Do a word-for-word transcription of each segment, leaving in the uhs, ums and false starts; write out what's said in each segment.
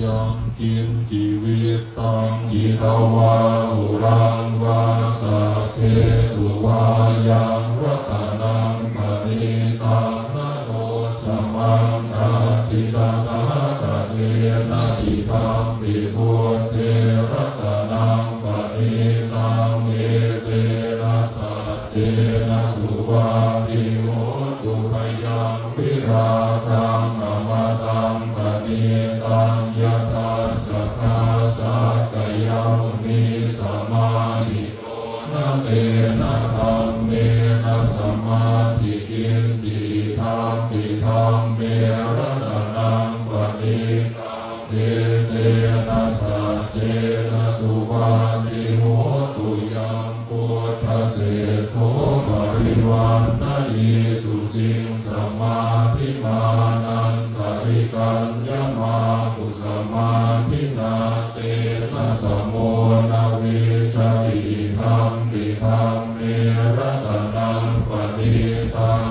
yaṃ kiñci vittaṃ idha vā huraṃ vā saggesu vā yaṃ ratanaṃ paṇītaṃ na no samaṃ atthi tathāgatena idampi buddhe ratanaṃ paṇītaṃ etena saccena suvatthi hotu. Khayaṃ virāgaṃ amataṃ paṇītaṃ yadajjhagā sakyamunī samāhito na tena dhammena samatthi kiñci idampi dhamme ratanaṃ paṇītaṃ etena saccena suvatthi hotu. Yaṃ buddhaseṭṭho parivaṇṇayī suciṃ samādhimānantarikaññamāhusamādhinā tena samo na vijjati idampi dhamme ratanaṃ paṇītaṃ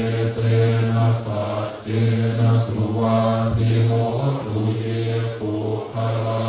etena saccena suvatthi hotu. Ye puggalā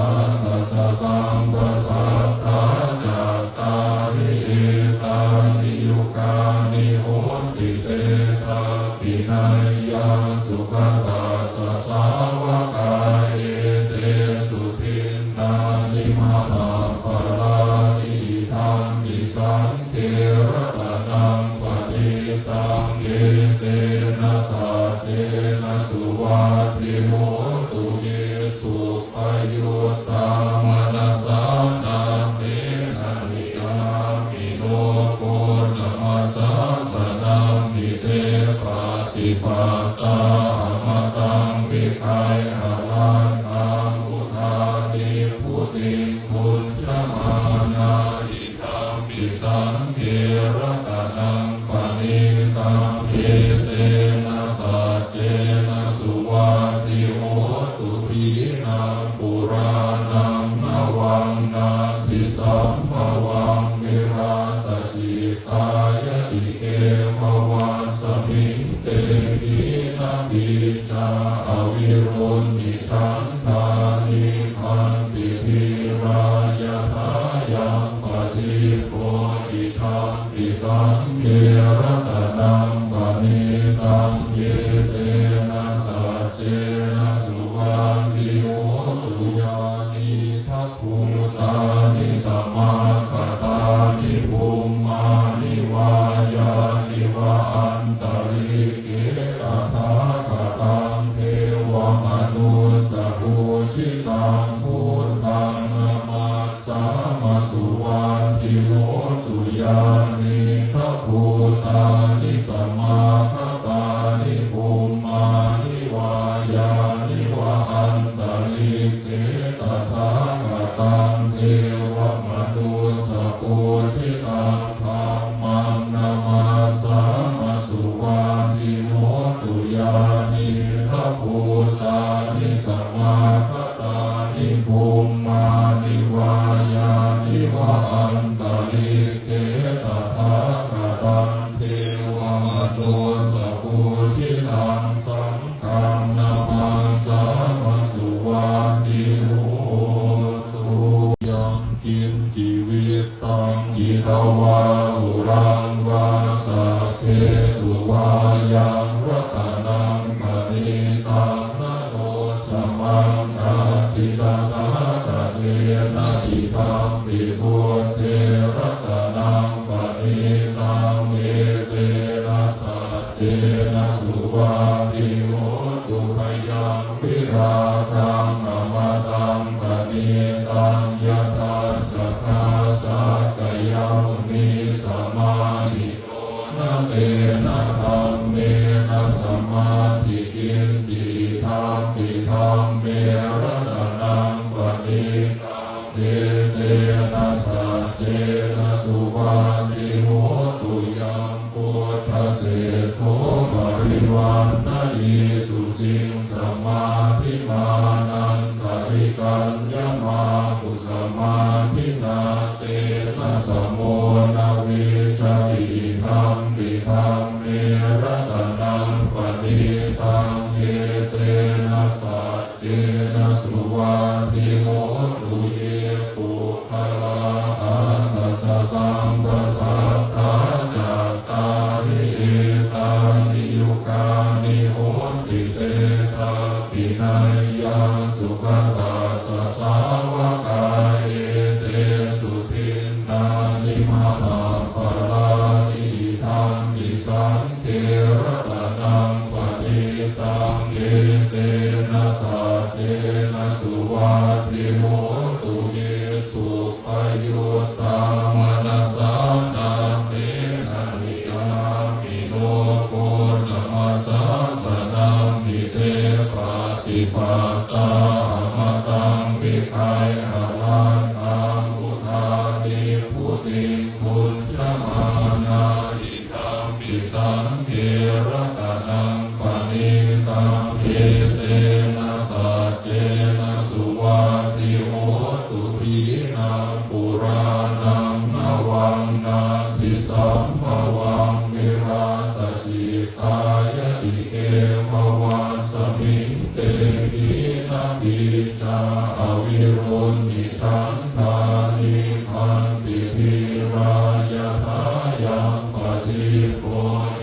aṭṭha sataṃ pasatthā cattāri etāni yugāni honti te dakkhiṇeyyā sugatassa sāvakā etesu dinnāni mahapphalāni idampi saṅ ghe ratanaṃ paṇītaṃ etena saccena suvatthi hotu. Ye suppayuttā manasā daḷhena niyyāmino gotamasāsanamhi te pattipattā amataṃ vigayha laddhā mudhā nibbutiṃ bhuñjamānā idampi saṅghe ratanaṃ paṇītaṃ etena saccena suvatthi hotu. Khīṇaṃ purāṇaṃ navaṃ natthi sambhavaṃ virattacittāyatike bhavasmiṃ te khīṇabījā avirūḷhichandā nibbanti dhīrā yathāyaṃ padīpo idampi saṅghe ratanaṃ paṇītaṃ etena saccena suvatthi hotu. Yānīdha bhūtāni samāgatāni bhummāni vā yāni va antalikkhe tathāgataṃ devamanussapūjitaṃ buddhaṃ namassāma suvatthi hotu. Yānīdha bhūtāni samāgatāni bhummāni vā yāni va antalikkhe tathāgataṃ devamanussapūjitaṃ dhammaṃ namassāma suvatthi hotu. Yānīdha bhūtāni samāgatāni bhummāni vā yāni va antalikkhe tathāgataṃ devamanussapūjitaṃ saṅghaṃ namassāma suvatthi hotu. Yaṃ kiñci vittaṃ idha vā huraṃ vā saggesu vā yaṃ ratanaṃ paṇītaṃ na no samaṃ atthi tathāgatena idampi buddhe ratanaṃ paṇītaṃ etena saccena suvatthi hotu. Khayaṃ virāgaṃ amataṃ paṇītaṃ yadajjhagā sakyamunī samāhito na tena dhammena samatthi kiñci idampi dhamme ratanaṃ paṇītaṃ etena saccena suvatthi hotu. Yaṃ buddhaseṭṭho parivaṇṇayī suciṃ samādhimānantarikaññamāhusamādhinā tena samo na vijjati idampi dhamme ratanaṃ paṇītaṃ etena saccena suvatthi hotu. Ye puggalā aṭṭha sataṃ pasatthā cattāri etāni yugāni honti te dakkhiṇeyyā sugatassa sāvakā etesu dinnāni mahapphalāni. Idampi saṅ ghe ratanaṃ paṇītaṃ etena saccena suvatthi hotu. Ye suppayuttā manasā daḷhena nikkāmino gotamasāsanamhi te pattipattā amataṃ vigayha laddhā mudhā nibbutiṃ bhuñjamānā. Idampi saṅghe ratanaṃ paṇītaṃ etena saccena suvatthi hotu. Khīṇaṃ purāṇaṃ navaṃ natthi sambhavaṃ virattacittāyatike bhavasmiṃ te khīṇabījā avirūḷhichandā nibbanti dhīrā yathāyaṃ padīpo.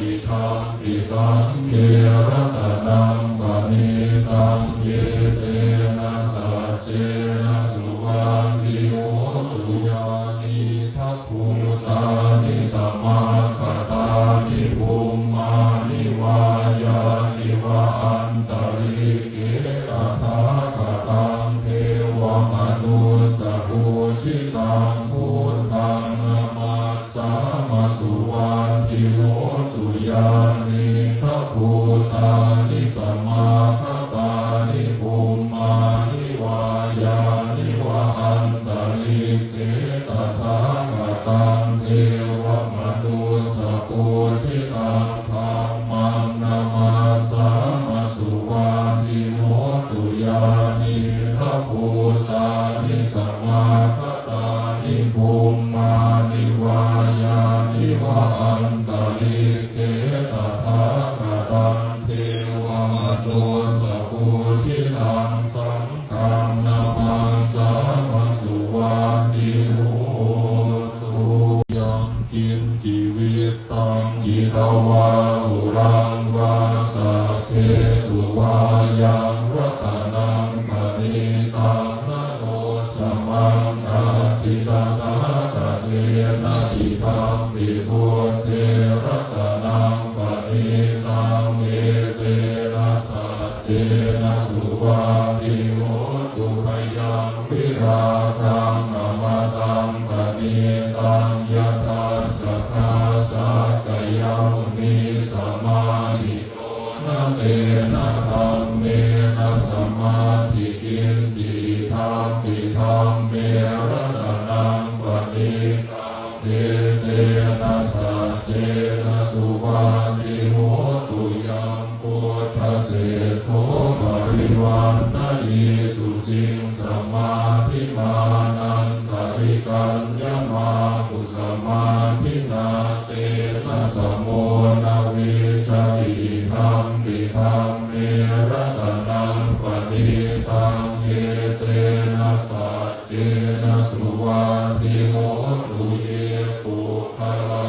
Idampi saṅghe ratanaṃ paṇītaṃ etena saccena suvatthi hotu. Yānīdha bhūtāni samāgatāni bhummāni vā yāni va antalikkhe tathāgataṃ devamanussapūjitaṃ buddhaṃ namassāma suvatthi hotu. Yānīdha bhūtāni samāgatāni bhummāni vā yāni va antalikkhe tathāgataṃ devamanussapūjitaṃ dhammaṃ namassāma suvatthi hotu. Yānīdha bhūtāni samāgatāni bhummāni vā yāni va antalikkhe tathāgataṃ devamanussapūjitaṃ saṅghaṃ namassāma suvatthi hotu. Yaṃ kiñci vittaṃ idha vā huraṃ vā saggesu vā yaṃ ratanaṃ paṇītaṃ na no samaṃ atthi tathāgatena idampi buddhe ratanaṃ paṇītaṃ etena saccena suvatthi hotu. Khayaṃ virāgaṃ amataṃ paṇītaṃ yadajjhagā sakyamunī samāhito na tena dhammena samatthi kiñci idampi dhamme ratanaṃ paṇītaṃ etena saccena suvatthi hotu. Yaṃ buddhaseṭṭho parivaṇṇayī suciṃ samādhimānantarikaññamāhu samādhinā tena samo na vijjati idampi dhamme ratanaṃ paṇītaṃ etena saccena suvatthi hotu. Ye puggalā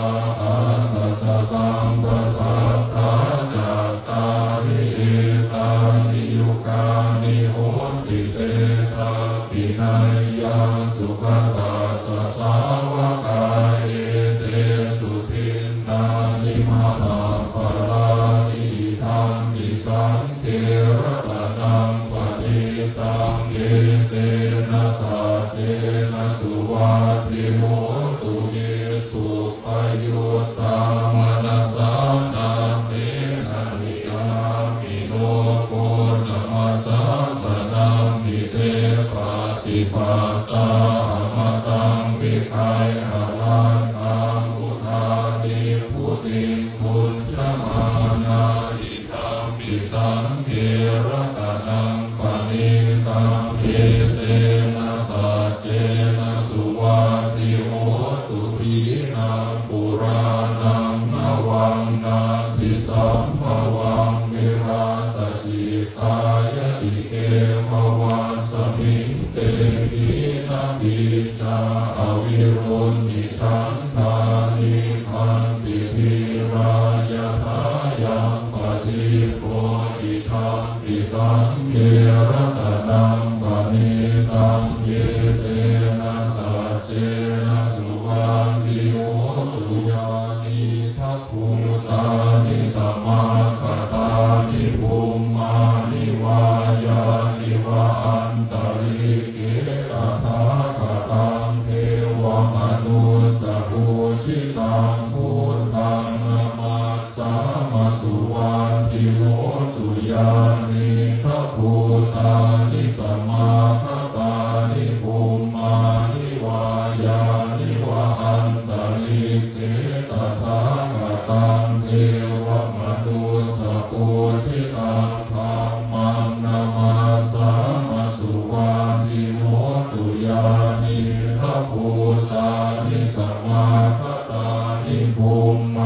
aṭṭha sataṃ pasatthā cattāri etāni yugāni honti te dakkhiṇeyyā sugatassa sāvakā etesu dinnāni mahapphalāni. Idampi saṅghe ratanaṃ paṇītaṃ etena saccena suvatthi hotu. Ye suppayuttā manasā daḷhena nikkāmino gotamasāsanamhi te pattipattā amataṃ vigayha laddhā mudhā nibbutiṃ bhuñjamānā. Idampi saṅghe ratanaṃ paṇītaṃ etena saccena suvatthi hotu. Khīṇaṃ purāṇaṃ navaṃ natthi sambhavaṃ virattacittāyatike bhavassa Kicchā avirūḷhichandā nibbanti dhīrā yathāyaṃ padīpo idampi saṅghe ratanaṃ paṇītaṃ etena saccena suvatthi hotu. Yānīdha bhūtāni samāgatāni bhummāni vā yāni va antalikkhe tathāgataṃ devamanussapūjitaṃ buddhaṃ namassāma suvatthi hotu. Yānīdha bhūtāni samāgatāni bhummāni vā yāni va antalikkhe tathāgataṃ devamanussapūjitaṃ dhammaṃ namassāma suvatthi hotu. Yānīdha bhūtāni samāgatāni bhummāni